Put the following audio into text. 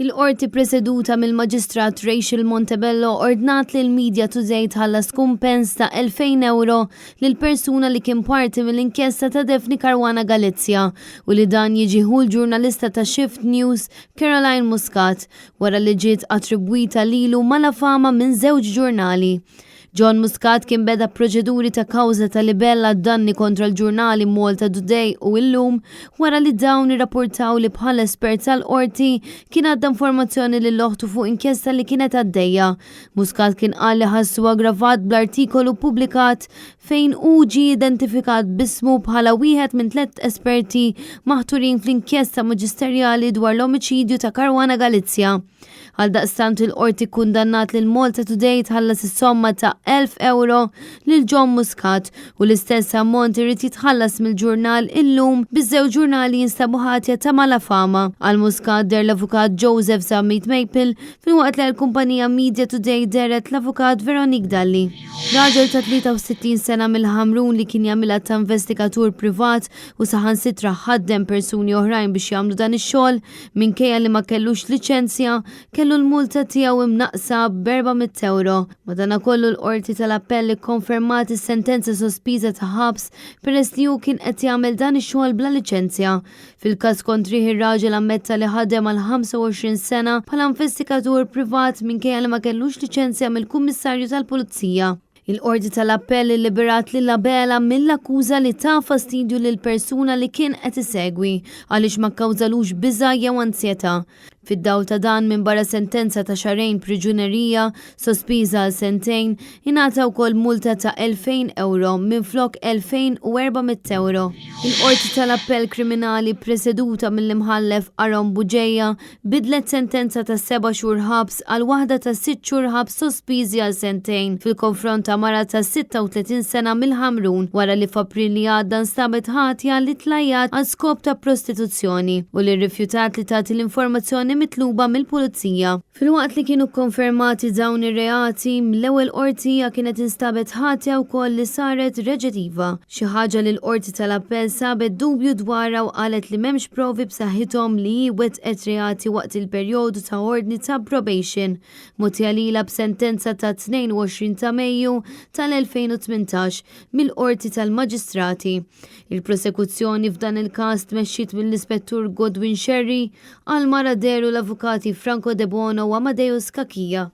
Il-Qorti preseduta mill-Maġistrat Rachel Montebello ordnat lil Media Today tħallas kumpens ta' 2,000 ewro lil persuna li kien parti mill-inkjesta ta' Daphne Caruana Galizia u li dan jiġi ħu l-ġurnalista ta' Shift News Caroline Muscat wara li ġiet attribwita lilu malafama minn żewġ ġurnali. John Muscat kien beda proċeduri ta' kawża ta' libell għad-danni kontra l-ġurnali Malta Today u Illum wara li dawn irrapportaw li bħala espert tal-qorti kien għadda informazzjoni lil oħtu fuq inkjesta li kienet għaddejja. Muscat kien qal li ħassu aggravat bl-artikolu ppubblikat fejn hu ġie identifikat b'ismu bħala wieħed minn tlett esperti maħturin fl-inkjesta maġisterjali dwar l-omiċidju ta' Caruana Galizia. Għaldaqstant il-Qorti kkundannat lil Malta Today tħallas is-somma ta' 1,000 ewro lil John Muscat u l-istess ammont irid jitħallas mill-ġurnal Illum biż-żewġ ġurnali jinstabu ħatja ta' malafama. Għal Muscat deher l-Avukat Joseph Zammit Maple filwaqt li għall-kumpanija Media Today dehret l-Avukat Veronique Dalli. Raġel ta' 63 sena mill-Ħamrun li kien jagħmilha ta' investigatur privat u saħansitra ħaddem persuni oħrajn biex jagħmlu dan ix-xogħol Minkejja li ma kellux liċenzja, kellu l-multa tiegħu imnaqqsa b'400 ewro. Madanakollu l-Qorti tal-Appell ikkonfermat is-sentenza sospiża ta' ħabs peress li hu kien qed jagħmel dan ix-xogħol bla liċenzja. Fil-każ kontrih ir-raġel ammetta li ħadem għal 25 sena bħala investigatur privat minkejja li ma kellux liċenzja mill-Kummissarju tal-Pulizija. Il-Qorti tal-Appell illiberat lil Abela mill-akkuża li ta fastidju lil persuna li kien qed isegwi għaliex ma kkawżalux biża' jew anzjetà. Fid-dawl ta' dan, minbarra sentenza ta' xahrejn priġunerija, sospiża għal sentejn, ingħata wkoll multa ta' 2,000 ewro minflok 2,400 ewro. Il-Qorti tal-Appell Kriminali ppreseduta mill-Imħallef Aaron Bugeja bidlet sentenza ta' seba' xhur ħabs għal waħda ta' sitt xhur ħabs sospiżi għal sentejn fil-konfront ta' mara ta' 36 sena mill-Ħamrun wara li f'April li għadda nstabet ħatja li tlajjat għal skop ta' prostituzzjoni u li rrifjutat li tagħti l-informazzjoni mitluba mill-Pulizija. Filwaqt li kienu kkonfermati dawn ir-reati, mill-ewwel Qorti hija kienet instabet ħatja wkoll li saret reċediva, xi ħaġa li l-Qorti tal-Appell sabet dubju dwarha u qalet li m'hemmx provi b'saħħithom li hi wettqet reati waqt il-perjodu ta' ordni ta' probation mogħtija lilha b'sentenza ta' 22 ta' Mejju tal-2018 mill-Qorti tal-Maġistrati. Il-prosekuzzjoni f'dan il-każ tmexxiet mill-Ispettur Godwin Scerri, għall-mara dehru l-avukati Franco Debono u Amadeus Cachia.